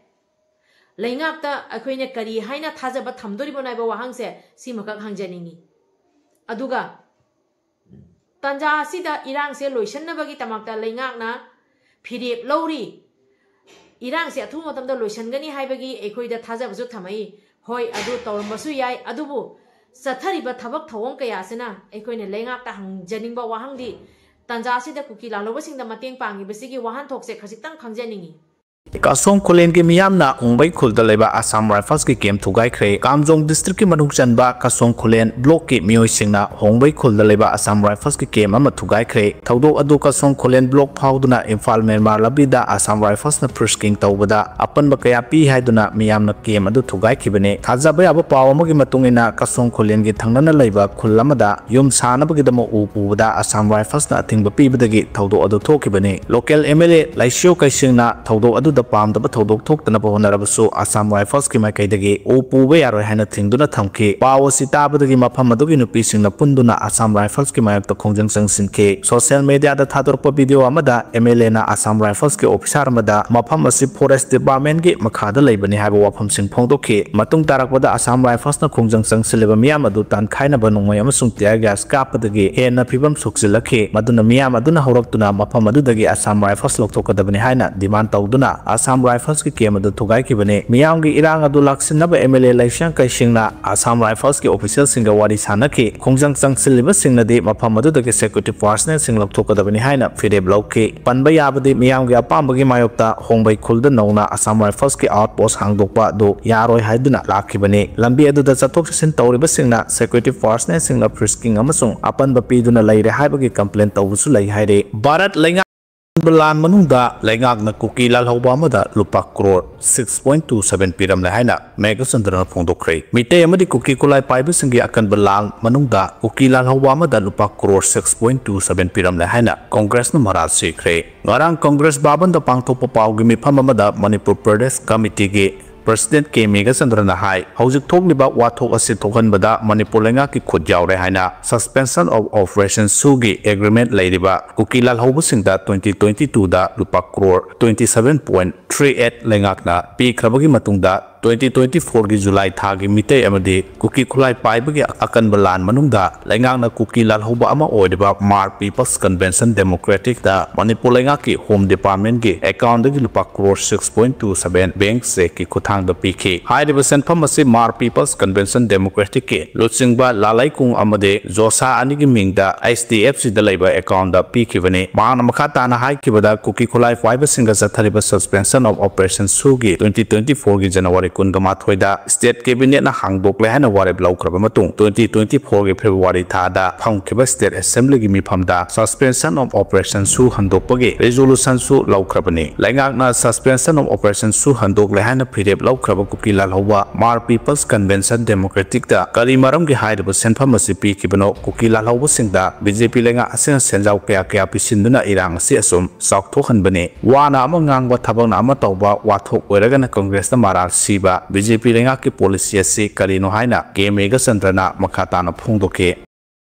ꯂꯩꯉꯥꯛꯇ ꯑꯩꯈꯣꯏꯅ ꯀꯔꯤ ꯍꯥꯏꯅ ꯊꯥꯖꯕ ꯊꯝꯗꯣꯔꯤꯕꯅꯣ ꯍꯥꯏꯕ ꯋꯥꯍꯪꯁꯦ ꯁꯤꯃꯈꯛ ꯍꯪꯖꯅꯤꯡꯉꯤ꯫ ꯑꯗꯨꯒ ꯇꯥꯟꯖꯥ ꯑꯁꯤꯗ ꯏꯔꯥꯡꯁꯦ ꯂꯣꯏꯁꯤꯟꯅꯕꯒꯤꯗꯃꯛꯇ ꯂꯩꯉꯥꯛꯅ ꯐꯤꯔꯦꯞ ꯂꯧꯔꯤ꯫ ꯏꯔꯥꯡꯁꯦ ꯑꯊꯨꯕ ꯃꯇꯝꯗ ꯂꯣꯏꯁꯤꯟꯒꯅꯤ ꯍꯥꯏꯕꯒꯤ ꯑꯩꯈꯣꯏꯗ ꯊꯥꯖꯕꯁꯨ ꯊꯝꯃꯛꯏ꯫ ꯍꯣꯏ, ꯑꯗꯨ ꯇꯧꯔꯝꯕꯁꯨ ꯌꯥꯏ, ꯑꯗꯨꯕꯨ ꯆꯠꯊꯔꯤꯕ ꯊꯕꯛ ꯊꯧꯑꯣꯡ ꯀꯌꯥꯁꯤꯅ ꯑꯩꯈꯣꯏꯅ ꯂꯩꯉꯥꯛꯇ ꯍꯪꯖꯅꯤꯡꯕ ꯋꯥꯍꯪꯗꯤ, ꯇꯥꯟꯖꯥ ꯑꯁꯤꯗ ꯀꯨꯀꯤ ꯂꯥꯜꯍꯧꯕꯁꯤꯡꯗ ꯃꯇꯦꯡ ꯄꯥꯡꯉꯤꯕꯁꯤꯒꯤ ꯋꯥꯍꯟꯊꯣꯛꯁꯦ ꯈꯖꯤꯛꯇꯪ ꯈꯪꯖꯅꯤꯡꯉꯤ꯫ ꯀꯥꯁꯣꯡ ꯈꯨꯂꯦꯟꯒꯤ ꯃꯤꯌꯥꯝꯅ ꯍꯣꯡꯕꯩ ꯈꯨꯜꯗ ꯂꯩꯕ ꯑꯁꯥꯝ ꯔꯥꯏꯐꯜꯁꯀꯤ ꯀꯦꯝ ꯊꯨꯒꯥꯏꯈ꯭ꯔꯦ꯫ ꯀꯥꯝꯖꯣꯡ ꯗꯤꯁꯇ꯭ꯔꯤꯛꯀꯤ ꯃꯅꯨꯡ ꯆꯟꯕ ꯀꯥꯁꯣꯡ ꯈꯨꯂꯦꯟ ꯕ꯭ꯂꯣꯛꯀꯤ ꯃꯤꯑꯣꯏꯁꯤꯡꯅ ꯍꯣꯡꯕꯩ ꯈꯨꯜꯗ ꯂꯩꯕ ꯑꯁꯥꯝ ꯔꯥꯏꯐꯜꯁꯀꯤ ꯀꯦꯝ ꯑꯃ ꯊꯨꯒꯥꯏꯈ꯭ꯔꯦ꯫ ꯊꯧꯗꯣꯛ ꯑꯗꯨ ꯀꯥꯁꯣꯡ ꯈꯨꯂꯦꯟ ꯕ꯭ꯂꯣꯛ ꯐꯥꯎꯗꯨꯅ ꯏꯝꯐꯥꯜ ꯃꯦꯟꯃꯥꯔ ꯂꯝꯕꯤꯗ ꯑꯁꯥꯝ ꯔꯥꯏꯐꯜꯁꯅ ꯐ꯭ꯔꯤꯁꯀꯤꯡ ꯇꯧꯕꯗ ꯑꯄꯟꯕ ꯀꯌꯥ ꯄꯤ ꯍꯥꯏꯗꯨꯅ ꯃꯤꯌꯥꯝꯅ ꯀꯦꯝ ꯑꯗꯨ ꯊꯨꯒꯥꯏꯈꯤꯕꯅꯤ꯫ ꯊꯥꯖꯕ ꯌꯥꯕ ꯄꯥꯎ ꯑꯃꯒꯤ ꯃꯇꯨꯡ ꯏꯟꯅ, ꯀꯥꯁꯣꯡ ꯈꯨꯂꯦꯟꯒꯤ ꯊꯪꯅꯅ ꯂꯩꯕ ꯈꯨꯜ ꯑꯃꯗ ꯌꯨꯝ ꯁꯥꯅꯕꯒꯤꯗꯃꯛ ꯎ ꯄꯨꯕꯗ ꯑꯁꯥꯝ ꯔꯥꯏꯐꯜꯁꯅ ꯑꯊꯤꯡꯕ ꯄꯤꯕꯗꯒꯤ ꯊꯧꯗꯣꯛ ꯑꯗꯨ ꯊꯣꯛꯈꯤꯕꯅꯤ꯫ ꯂꯣꯀꯦꯜ ꯑꯦꯝ ꯑꯦꯜ ꯑꯦ ꯂꯥꯏꯁꯤꯌꯣ ꯀꯩꯁꯤꯡꯅ ꯊꯧꯗꯣꯛ ꯑꯗꯨ ꯗ ꯄꯥꯝꯗꯕ ꯊꯧꯗꯣꯛ ꯊꯣꯛꯇꯅꯕ ꯍꯣꯠꯅꯔꯕꯁꯨ Assam Riflesꯀꯤ ꯃꯥꯏꯀꯩꯗꯒꯤ ꯎ ꯄꯨꯕ ꯌꯥꯔꯣꯏ ꯍꯥꯏꯅ ꯊꯤꯡꯗꯨꯅ ꯊꯝꯈꯤ꯫ ꯄꯥꯎ ꯑꯁꯤ ꯇꯥꯕꯗꯒꯤ ꯃꯐꯝ ꯑꯗꯨꯒꯤ ꯅꯨꯄꯤꯁꯤꯡꯅ ꯄꯨꯟꯗꯨꯅ Assam Riflesꯀꯤ ꯃꯥꯌꯣꯛꯇ ꯈꯣꯡꯖꯪ ꯆꯪꯁꯤꯟꯈꯤ꯫ Social mediaꯗ ꯊꯥꯗꯣꯔꯛꯄ video ꯑꯃꯗ MLAꯅ Assam Riflesꯀꯤ officer ꯑꯃꯗ ꯃꯐꯝ ꯑꯁꯤ Forest Departmentꯀꯤ ꯃꯈꯥꯗ ꯂꯩꯕꯅꯤ ꯍꯥꯏꯕ ꯋꯥꯐꯝꯁꯤꯡ ꯐꯣꯡꯗꯣꯛꯈꯤ꯫ ꯃꯇꯨꯡ ꯇꯥꯔꯛꯄꯗ Assam Riflesꯅ ꯈꯣꯡꯖꯪ ꯆꯪꯁꯤꯜꯂꯤꯕ ꯃꯤꯌꯥꯝ ꯑꯗꯨ ꯇꯥꯟꯈꯥꯏꯅꯕ ꯅꯣꯡꯃꯩ ꯑꯃꯁꯨꯡ tear gas ꯀꯥꯞꯄꯗꯒꯤ ꯍꯦꯟꯅ ꯐꯤꯕꯝ ꯁꯣꯛꯆꯤꯜꯂꯛꯈꯤ꯫ ꯃꯗꯨꯅ ꯃꯤꯌꯥꯝ ꯑꯗꯨꯅ ꯍꯧꯔꯛꯇꯨꯅ ꯃꯐꯝ ꯑꯗꯨꯗꯒꯤ Assam Rifles ꯂꯧꯊꯣꯛꯀꯗꯕꯅꯤ ꯍꯥꯏꯅ demand ꯇꯧꯗꯨꯅ Assam Riflesꯀꯤ camp ꯑꯗꯨ ꯊꯨꯒꯥꯏꯈꯤꯕꯅꯤ꯫ ꯃꯤꯌꯥꯝꯒꯤ ꯏꯔꯥꯡ ꯑꯗꯨ ꯂꯥꯛꯁꯤꯟꯅꯕ MLA ꯂꯩꯁꯤꯌꯥꯡ ꯀꯩꯁꯤꯡꯅ Assam Riflesꯀꯤ officialꯁꯤꯡꯒ ꯋꯥꯔꯤ ꯁꯥꯟꯅꯈꯤ꯫ ꯈꯣꯡꯖꯪ ꯆꯪꯁꯤꯜꯂꯤꯕꯁꯤꯡꯅꯗꯤ ꯃꯐꯝ ꯑꯗꯨꯗꯒꯤ security personnelꯁꯤꯡ ꯂꯧꯊꯣꯛꯀꯗꯕꯅꯤ ꯍꯥꯏꯅ ꯐꯤꯔꯦꯞ ꯂꯧꯈꯤ꯫ ꯄꯟꯕ ꯌꯥꯕꯗꯤ ꯃꯤꯌꯥꯝꯒꯤ ꯑꯄꯥꯝꯕꯒꯤ ꯃꯥꯌꯣꯛꯇ ꯍꯣꯡꯕꯩ ꯈꯨꯜꯗ ꯅꯧꯅ Assam Riflesꯀꯤ outpost ꯍꯥꯡꯗꯣꯛꯄ ꯑꯗꯨ ꯌꯥꯔꯣꯏ ꯍꯥꯏꯗꯨꯅ ꯂꯥꯛꯈꯤꯕꯅꯤ꯫ ꯂꯝꯕꯤ ꯑꯗꯨꯗ ꯆꯠꯊꯣꯛ ꯆꯠꯁꯤꯟ ꯇꯧꯔꯤꯕꯁꯤꯡꯅ security personnelꯁꯤꯡꯅ frisking ꯑꯃꯁꯨꯡ ꯑꯄꯟꯕ ꯄꯤꯗꯨꯅ ꯂꯩꯔꯦ ꯍꯥꯏꯕꯒꯤ complaint ꯇꯧꯕꯁꯨ ꯂꯩ ꯍꯥꯏꯔꯤ꯫ ꯚꯥꯔꯠ ꯂꯩꯉꯥꯛ ꯂꯥꯟ ꯃꯅꯨꯡꯗ ꯂꯩꯉꯥꯛꯅ ꯀꯨꯀꯤ ꯂꯥꯜꯍꯧꯕ ꯑꯃꯗ ꯂꯨꯄꯥ crore six point two seven ꯄꯤꯔꯝꯂꯦ ꯍꯥꯏꯅ ꯃꯦꯘꯆꯟꯗ꯭ꯔꯅ ꯐꯣꯡꯗꯣꯛꯈ꯭ꯔꯦ꯫ ꯃꯤꯇꯩ ꯑꯃꯗꯤ ꯀꯨꯀꯤ ꯈꯨꯠꯂꯥꯏ ꯄꯥꯏꯕꯁꯤꯡꯒꯤ ꯑꯀꯟꯕ ꯂꯥꯟ ꯃꯅꯨꯡꯗ ꯀꯨꯀꯤ ꯂꯥꯜꯍꯧꯕ ꯑꯃꯗ ꯂꯨꯄꯥ crore six point two seven ꯄꯤꯔꯝꯂꯦ ꯍꯥꯏꯅ ꯀꯣꯡꯒ꯭ꯔꯦꯁꯅ ꯃꯔꯥꯜ ꯁꯤꯈ꯭ꯔꯦ꯫ ꯉꯔꯥꯡ ꯀꯣꯡꯒ꯭ꯔꯦꯁ ꯚꯕꯟꯗ ꯄꯥꯡꯊꯣꯛꯄ ꯄꯥꯎꯒꯤ ꯃꯤꯐꯝ ꯑꯃꯗ ꯃꯅꯤꯄꯨꯔ ꯄ꯭ꯔꯗꯦꯁ ꯀꯃꯤꯇꯤꯒꯤ President ꯀꯦ ꯃꯦꯘꯆꯟꯗ꯭ꯔꯅ ꯍꯥꯏ, ꯍꯧꯖꯤꯛ ꯊꯣꯛꯂꯤꯕ ꯋꯥꯊꯣꯛ ꯑꯁꯤ ꯊꯣꯛꯍꯟꯕꯗ ꯃꯅꯤꯄꯨꯔ ꯂꯩꯉꯥꯛꯀꯤ ꯈꯨꯠ ꯌꯥꯎꯔꯦ ꯍꯥꯏꯅ Suspension of Operation ꯁꯨꯒꯤ agreement ꯂꯩꯔꯤꯕ ꯀꯨꯀꯤ ꯂꯥꯜꯍꯧꯕꯁꯤꯡꯗ twenty twenty twoꯗ ꯂꯨꯄꯥ crore twenty seven point three eight ꯂꯩꯉꯥꯛꯅ ꯄꯤꯈ꯭ꯔꯕꯒꯤ ꯃꯇꯨꯡꯗ twenty twenty fourꯒꯤ July ꯊꯥꯒꯤ ꯃꯤꯇꯩ ꯑꯃꯗꯤ ꯀꯨꯀꯤ ꯈꯨꯠꯂꯥꯏ ꯄꯥꯏꯕꯒꯤ ꯑꯀꯟꯕ ꯂꯥꯟ ꯃꯅꯨꯡꯗ ꯂꯩꯉꯥꯛꯅ ꯀꯨꯀꯤ ꯂꯥꯜꯍꯧꯕ ꯑꯃ ꯑꯣꯏꯔꯤꯕ Hmar People's Convention Democraticꯗ ꯃꯅꯤꯄꯨꯔ ꯂꯩꯉꯥꯛꯀꯤ Home Departmentꯀꯤ accountꯗꯒꯤ ꯂꯨꯄꯥ crore six point two seven bank chequeꯀꯤ ꯈꯨꯠꯊꯥꯡꯗ ꯄꯤꯈꯤ꯫ ꯍꯥꯏꯔꯤꯕ ꯁꯦꯟꯐꯝ ꯑꯁꯤ Hmar People's Convention Democraticꯀꯤ ꯂꯨꯆꯤꯡꯕ ꯂꯥꯂꯩꯀꯣꯡ ꯑꯃꯗꯤ ꯖꯣꯁꯥ ꯑꯅꯤꯒꯤ ꯃꯤꯡꯗ HDFCꯗ ꯂꯩꯕ accountꯇ ꯄꯤꯈꯤꯕꯅꯤ꯫ ꯃꯍꯥꯛꯅ ꯃꯈꯥ ꯇꯥꯅ ꯍꯥꯏꯈꯤꯕꯗ, ꯀꯨꯀꯤ ꯈꯨꯠꯂꯥꯏ ꯄꯥꯏꯕꯁꯤꯡꯒ ꯆꯠꯊꯔꯤꯕ Suspension of Operation ꯁꯨꯒꯤ twenty twenty fourꯒꯤ January ꯀꯨꯟꯒ ꯃꯥꯊꯣꯏꯗ state cabinetꯅ ꯍꯥꯡꯗꯣꯛꯂꯦ ꯍꯥꯏꯅ ꯋꯥꯔꯦꯞ ꯂꯧꯈ꯭ꯔꯕ ꯃꯇꯨꯡ, twenty twenty-fourꯒꯤ February ꯊꯥꯗ ꯐꯝꯈꯤꯕ state assemblyꯒꯤ ꯃꯤꯐꯝꯗ suspension of operations ꯁꯨ ꯍꯟꯗꯣꯛꯄꯒꯤ resolution ꯁꯨ ꯂꯧꯈ꯭ꯔꯕꯅꯤ꯫ ꯂꯩꯉꯥꯛꯅ suspension of operations ꯁꯨ ꯍꯟꯗꯣꯛꯂꯦ ꯍꯥꯏꯅ ꯐꯤꯔꯦꯞ ꯂꯧꯈ꯭ꯔꯕ ꯀꯨꯀꯤ ꯂꯥꯜꯍꯧꯕ Hmar People's Convention Democraticꯇ ꯀꯔꯤ ꯃꯔꯝꯒꯤ ꯍꯥꯏꯔꯤꯕ ꯁꯦꯟꯐꯝ ꯑꯁꯤ ꯄꯤꯈꯤꯕꯅꯣ? ꯀꯨꯀꯤ ꯂꯥꯜꯍꯧꯕꯁꯤꯡꯗ BJP ꯂꯩꯉꯥꯛ ꯑꯁꯤꯅ ꯁꯦꯟꯖꯥꯎ ꯀꯌꯥ ꯀꯌꯥ ꯄꯤꯁꯤꯟꯗꯨꯅ ꯏꯔꯥꯡ ꯑꯁꯤ ꯑꯁꯨꯝ ꯆꯥꯎꯊꯣꯛꯍꯟꯕꯅꯤ? ꯋꯥꯅ ꯑꯃ ꯉꯥꯡꯕ, ꯊꯕꯛꯅ ꯑꯃ ꯇꯧꯕ, ꯋꯥꯊꯣꯛ ꯑꯣꯏꯔꯒꯅ ꯀꯪꯒ꯭ꯔꯦꯁꯇ ꯃꯔꯥꯜ ꯁꯤꯕ BJP ꯂꯩꯉꯥꯛꯀꯤ policy ꯑꯁꯤ ꯀꯔꯤꯅꯣ ꯍꯥꯏꯅ ꯀꯦ ꯃꯦꯘꯆꯟꯗ꯭ꯔꯅ ꯃꯈꯥ ꯇꯥꯅ ꯐꯣꯡꯗꯣꯛꯈꯤ꯫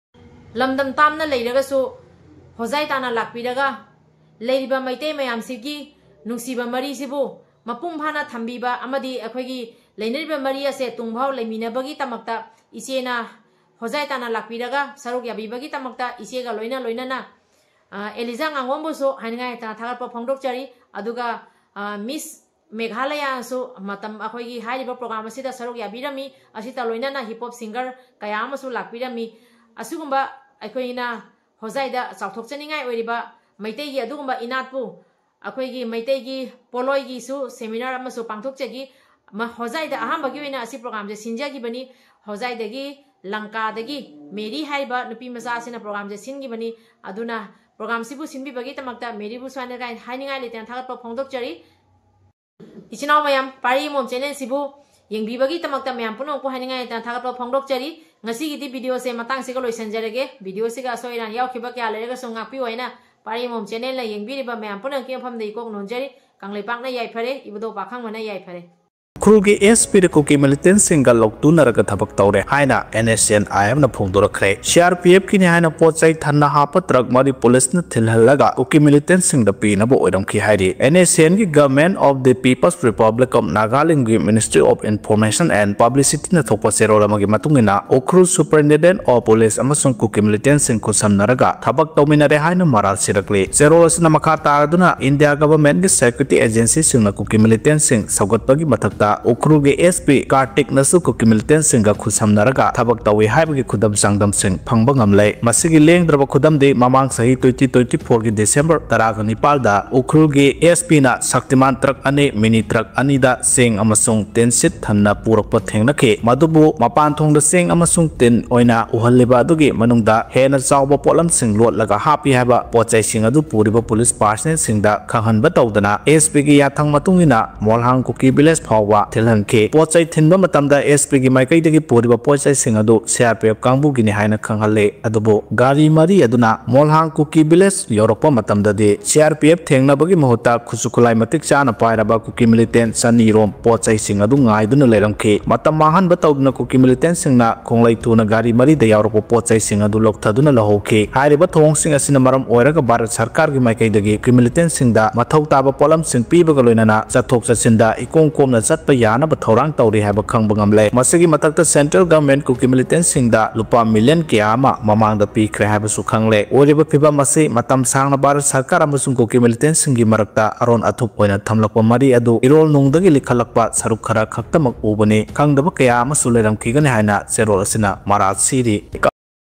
ꯂꯝꯗꯝ ꯇꯥꯝꯅ ꯂꯩꯔꯒꯁꯨ ꯍꯣꯖꯥꯏ ꯇꯥꯅ ꯂꯥꯛꯄꯤꯔꯒ ꯂꯩꯔꯤꯕ ꯃꯩꯇꯩ ꯃꯌꯥꯝꯁꯤꯒꯤ ꯅꯨꯡꯁꯤꯕ ꯃꯔꯤꯁꯤꯕꯨ ꯃꯄꯨꯡ ꯐꯥꯅ ꯊꯝꯕꯤꯕ ꯑꯃꯗꯤ ꯑꯩꯈꯣꯏꯒꯤ ꯂꯩꯅꯔꯤꯕ ꯃꯔꯤ ꯑꯁꯦ ꯇꯨꯡꯐꯥꯎ ꯂꯩꯃꯤꯟꯅꯕꯒꯤ ꯇꯃꯛꯇ ꯏꯆꯦꯅ ꯍꯣꯖꯥꯏ ꯇꯥꯅ ꯂꯥꯛꯄꯤꯔꯒ ꯁꯔꯨꯛ ꯌꯥꯕꯤꯕꯒꯤ ꯇꯃꯛꯇ ꯏꯆꯦꯒ ꯂꯣꯏꯅ ꯂꯣꯏꯅꯅ ꯑ, ꯑꯦꯂꯤꯖꯥ ꯉꯥꯉꯣꯝꯕꯨꯁꯨ ꯍꯥꯏꯅꯤꯡꯉꯥꯏ ꯂꯩꯇꯅ ꯊꯥꯒꯠꯄ ꯐꯣꯡꯗꯣꯛꯆꯔꯤ꯫ ꯑꯗꯨꯒ ꯑ, Miss ꯃꯦꯘꯥꯂꯌꯁꯨ ꯃꯇꯝ ꯑꯩꯈꯣꯏꯒꯤ ꯍꯥꯏꯔꯤꯕ program ꯑꯁꯤꯗ ꯁꯔꯨꯛ ꯌꯥꯕꯤꯔꯝꯃꯤ꯫ ꯑꯁꯤꯇ ꯂꯣꯏꯅꯅ hip hop singer ꯀꯌꯥ ꯑꯃꯁꯨ ꯂꯥꯛꯄꯤꯔꯝꯃꯤ꯫ ꯑꯁꯤꯒꯨꯝꯕ ꯑꯩꯈꯣꯏꯅ ꯍꯣꯖꯥꯏꯗ ꯆꯥꯎꯊꯣꯛꯆꯅꯤꯡꯉꯥꯏ ꯑꯣꯏꯔꯤꯕ ꯃꯩꯇꯩꯒꯤ ꯑꯗꯨꯒꯨꯝꯕ ꯏꯅꯥꯠꯄꯨ ꯑꯩꯈꯣꯏꯒꯤ ꯃꯩꯇꯩꯒꯤ ꯄꯣꯠꯂꯣꯏꯒꯤꯁꯨ seminar ꯑꯃꯁꯨ ꯄꯥꯡꯊꯣꯛꯆꯈꯤ꯫ ꯃ-, ꯍꯣꯖꯥꯏꯗ ꯑꯍꯥꯟꯕꯒꯤ ꯑꯣꯏꯅ ꯑꯁꯤ program ꯁꯦ ꯁꯤꯟꯖꯈꯤꯕꯅꯤ꯫ ꯍꯣꯖꯥꯏꯗꯒꯤ ꯂꯪꯀꯥꯗꯒꯤ ꯃꯦꯔꯤ ꯍꯥꯏꯔꯤꯕ ꯅꯨꯄꯤ ꯃꯆꯥ ꯑꯁꯤꯅ program ꯁꯦ ꯁꯤꯟꯈꯤꯕꯅꯤ꯫ ꯑꯗꯨꯅ program ꯁꯤꯕꯨ ꯁꯤꯟꯕꯤꯕꯒꯤ ꯗꯃꯛꯇ ꯃꯦꯔꯤꯕꯨꯁꯨ ꯍꯥꯏꯅꯤꯡꯉꯥꯏ ꯂꯩꯇꯅ ꯊꯥꯒꯠꯄ ꯐꯣꯡꯗꯣꯛꯆꯔꯤ꯫ ꯏꯆꯤꯟ ꯏꯅꯥꯎ ꯃꯌꯥꯝ, ꯄꯥꯔꯤ ꯃꯣꯝ channel ꯁꯤꯕꯨ ꯌꯦꯡꯕꯤꯕꯒꯤ ꯗꯃꯛꯇ ꯃꯌꯥꯝ ꯄꯨꯝꯅꯃꯛꯄꯨ ꯍꯥꯏꯅꯤꯡꯉꯥꯏ ꯂꯩꯇꯅ ꯊꯥꯒꯠꯄ ꯐꯣꯡꯗꯣꯛꯆꯔꯤ꯫ ꯉꯁꯤꯒꯤꯗꯤ video ꯁꯦ ꯃꯇꯥꯡꯁꯤꯒ ꯂꯣꯏꯁꯤꯟꯖꯔꯒꯦ꯫ Video ꯁꯤꯒ ꯑꯁꯣꯏ ꯑꯔꯥꯟ ꯌꯥꯎꯈꯤꯕ ꯀꯌꯥ ꯂꯩꯔꯒꯁꯨ ꯉꯥꯛꯄꯤꯌꯨ ꯍꯥꯏꯅ ꯄꯥꯔꯤ ꯃꯣꯝ channel ꯅ ꯌꯦꯡꯕꯤꯔꯤꯕ ꯃꯌꯥꯝ ꯄꯨꯝꯅꯃꯛꯀꯤ ꯃꯐꯝꯗ ꯏꯀꯣꯛ ꯅꯣꯟꯖꯔꯤ꯫ ꯀꯪꯂꯩꯄꯥꯛꯅ ꯌꯥꯏꯐꯔꯦ, ꯏꯕꯨꯙꯧ ꯄꯥꯈꯪꯕꯅ ꯌꯥꯏꯐꯔꯦ꯫ ꯎꯈ꯭ꯔꯨꯜꯒꯤ ꯑꯦꯁ ꯄꯤꯗ ꯀꯨꯀꯤ militant ꯁꯤꯡꯒ ꯂꯧꯇꯨꯅꯔꯒ ꯊꯕꯛ ꯇꯧꯔꯦ ꯍꯥꯏꯅ NSCN IM ꯅ ꯐꯣꯡꯗꯣꯔꯛꯈ꯭ꯔꯦ꯫ CRPF ꯀꯤꯅꯤ ꯍꯥꯏꯅ ꯄꯣꯠ ꯆꯩ ꯊꯟꯅ ꯍꯥꯞꯄ truck ꯃꯔꯤ police ꯅ ꯊꯤꯜꯍꯜꯂꯒ ꯀꯨꯀꯤ militant ꯁꯤꯡꯗ ꯄꯤꯅꯕ ꯑꯣꯏꯔꯝꯈꯤ ꯍꯥꯏꯔꯤ꯫ NSCN ꯒꯤ Government of the People's Republic of Nagaland ꯒꯤ Ministry of Information and Publicity ꯅ ꯊꯣꯛꯄ ꯆꯦꯔꯣꯜ ꯑꯃꯒꯤ ꯃꯇꯨꯡ ꯏꯟꯅ, ꯎꯈ꯭ꯔꯨꯜ Superintendent of Police ꯑꯃꯁꯨꯡ ꯀꯨꯀꯤ militant ꯁꯤꯡ ꯈꯨꯠꯁꯝꯅꯔꯒ ꯊꯕꯛ ꯇꯧꯃꯤꯟꯅꯔꯦ ꯍꯥꯏꯅ ꯃꯔꯥꯜ ꯁꯤꯔꯛꯂꯤ꯫ ꯆꯦꯔꯣꯜ ꯑꯁꯤꯅ ꯃꯈꯥ ꯇꯥꯔꯗꯨꯅ, India Government ꯀꯤ security agency ꯁꯤꯡꯅ ꯀꯨꯀꯤ militant ꯁꯤꯡ ꯁꯧꯒꯠꯄꯒꯤ ꯃꯊꯛꯇ ꯎꯈ꯭ꯔꯨꯜꯒꯤ S P ꯀꯥꯔꯇꯤꯛꯅꯁꯨ ꯀꯨꯀꯤ ꯃꯤꯂꯤꯇꯦꯟꯁꯤꯡꯒ ꯈꯨꯠꯁꯝꯅꯔꯒ ꯊꯕꯛ ꯇꯧꯏ ꯍꯥꯏꯕꯒꯤ ꯈꯨꯗꯝ ꯆꯥꯡꯗꯝꯁꯤꯡ ꯐꯪꯕ ꯉꯝꯂꯦ꯫ ꯃꯁꯤꯒꯤ ꯂꯦꯡꯗ꯭ꯔꯕ ꯈꯨꯗꯝꯗꯤ ꯃꯃꯥꯡ ꯆꯍꯤ twenty twenty fourꯒꯤ December ꯇꯔꯥꯒ ꯅꯤꯄꯥꯜꯗ ꯎꯈ꯭ꯔꯨꯜꯒꯤ S Pꯅ ꯁꯛꯇꯤꯃꯥꯟ ꯇ꯭ꯔꯛ ꯑꯅꯤ, ꯃꯤꯅꯤ ꯇ꯭ꯔꯛ ꯑꯅꯤꯗ ꯆꯦꯡ ꯑꯃꯁꯨꯡ ꯇꯤꯟꯁꯤꯠ ꯊꯟꯅ ꯄꯨꯔꯛꯄ ꯊꯦꯡꯅꯈꯤ꯫ ꯃꯗꯨꯕꯨ ꯃꯄꯥꯟ ꯊꯣꯡꯗ ꯆꯦꯡ ꯑꯃꯁꯨꯡ ꯇꯤꯟ ꯑꯣꯏꯅ ꯎꯍꯜꯂꯤꯕ ꯑꯗꯨꯒꯤ ꯃꯅꯨꯡꯗ ꯍꯦꯟꯅ ꯆꯥꯎꯕ ꯄꯣꯠꯂꯝꯁꯤꯡ ꯂꯣꯠꯂꯒ ꯍꯥꯞꯄꯤ ꯍꯥꯏꯕ ꯄꯣꯠꯆꯩꯁꯤꯡ ꯑꯗꯨ ꯄꯨꯔꯤꯕ ꯄꯨꯂꯤꯁ ꯄꯥꯔꯁꯅꯦꯜꯁꯤꯡꯗ ꯈꯪꯍꯟꯕ ꯇꯧꯗꯅ, S Pꯒꯤ ꯌꯥꯊꯪ ꯃꯇꯨꯡ ꯏꯟꯅ ꯃꯣꯜꯍꯥꯡ ꯀꯨꯀꯤ ꯚꯤꯂꯦꯖ ꯐꯥꯎꯕ ꯊꯤꯜꯍꯟꯈꯤ꯫ ꯄꯣꯠꯆꯩ ꯊꯤꯟꯕ ꯃꯇꯝꯗ S Pꯒꯤ ꯃꯥꯏꯀꯩꯗꯒꯤ ꯄꯨꯔꯤꯕ ꯄꯣꯠꯆꯩꯁꯤꯡ ꯑꯗꯨ C R P F ꯀꯥꯡꯕꯨꯒꯤꯅꯤ ꯍꯥꯏꯅ ꯈꯪꯍꯜꯂꯤ꯫ ꯑꯗꯨꯕꯨ ꯒꯥꯔꯤ ꯃꯔꯤ ꯑꯗꯨꯅ ꯃꯣꯜꯍꯥꯡ ꯀꯨꯀꯤ ꯚꯤꯂꯦꯖ ꯌꯧꯔꯛꯄ ꯃꯇꯝꯗꯗꯤ C R P F ꯊꯦꯡꯅꯕꯒꯤ ꯃꯍꯨꯠꯇ ꯈꯨꯠꯁꯨ ꯈꯨꯠꯂꯥꯏ ꯃꯇꯤꯛ ꯆꯥꯅ ꯄꯥꯏꯔꯕ ꯀꯨꯀꯤ ꯃꯤꯂꯤꯇꯦꯟ ꯆꯅꯤꯔꯣꯝ ꯄꯣꯠ ꯆꯩꯁꯤꯡ ꯑꯗꯨ ꯉꯥꯏꯗꯨꯅ ꯂꯩꯔꯝꯈꯤ꯫ ꯃꯇꯝ ꯃꯥꯡꯍꯟꯕ ꯇꯧꯗꯨꯅ ꯀꯨꯀꯤ ꯃꯤꯂꯤꯇꯦꯟꯁꯤꯡꯅ ꯈꯣꯡꯂꯩ ꯊꯨꯅ ꯒꯥꯔꯤ ꯃꯔꯤꯗ ꯌꯥꯎꯔꯛꯄ ꯄꯣꯠ ꯆꯩꯁꯤꯡ ꯑꯗꯨ ꯂꯧꯊꯗꯨꯅ ꯂꯧꯍꯧꯈꯤ꯫ ꯍꯥꯏꯔꯤꯕ ꯊꯧꯑꯣꯡꯁꯤꯡ ꯑꯁꯤꯅ ꯃꯔꯝ ꯑꯣꯏꯔꯒ ꯚꯥꯔꯠ ꯁꯔꯀꯥꯔꯒꯤ ꯃꯥꯏꯀꯩꯗꯒꯤ ꯀꯨꯀꯤ ꯃꯤꯂꯤꯇꯦꯟꯁꯤꯡꯗ ꯃꯊꯧ ꯇꯥꯕ ꯄꯣꯠꯂꯝꯁꯤꯡ ꯄꯤꯕꯒ ꯂꯣꯏꯅꯅ ꯆꯠꯊꯣꯛ ꯆꯠꯁꯤꯟꯗ ꯏꯀꯣꯝ ꯀꯣꯝꯅ ꯆꯠꯄ ꯌꯥꯅꯕ ꯊꯧꯔꯥꯡ ꯇꯧꯔꯤ ꯍꯥꯏꯕ ꯈꯪꯕ ꯉꯝꯂꯦ꯫ ꯃꯁꯤꯒꯤ ꯃꯊꯛꯇ central government ꯀꯨꯀꯤ ꯃꯤꯂꯤꯇꯦꯟꯁꯤꯡꯗ ꯂꯨꯄꯥ ꯃꯤꯂꯤꯌꯟ ꯀꯌꯥ ꯑꯃ ꯃꯃꯥꯡꯗ ꯄꯤꯈ꯭ꯔꯦ ꯍꯥꯏꯕꯁꯨ ꯈꯪꯂꯦ꯫ ꯑꯣꯏꯔꯤꯕ ꯐꯤꯕꯝ ꯑꯁꯤ ꯃꯇꯝ ꯁꯥꯡꯅ ꯚꯥꯔꯠ ꯁꯔꯀꯥꯔ ꯑꯃꯁꯨꯡ ꯀꯨꯀꯤ ꯃꯤꯂꯤꯇꯦꯟꯁꯤꯡꯒꯤ ꯃꯔꯛꯇ ꯑꯔꯣꯟ ꯑꯊꯨꯞ ꯑꯣꯏꯅ ꯊꯝꯂꯛꯄ ꯃꯔꯤ ꯑꯗꯨ ꯏꯔꯣꯜ ꯅꯨꯡꯗꯒꯤ ꯂꯤꯈꯠꯂꯛꯄ ꯁꯔꯨꯛ ꯈꯔ ꯈꯛꯇꯃꯛ ꯎꯕꯅꯤ꯫ ꯈꯪꯗꯕ ꯀꯌꯥ ꯑꯃꯁꯨ ꯂꯩꯔꯝꯈꯤꯒꯅꯤ ꯍꯥꯏꯅ ꯆꯦꯔꯣꯜ ꯑꯁꯤꯅ ꯃꯔꯥꯜ ꯁꯤꯔꯤ꯫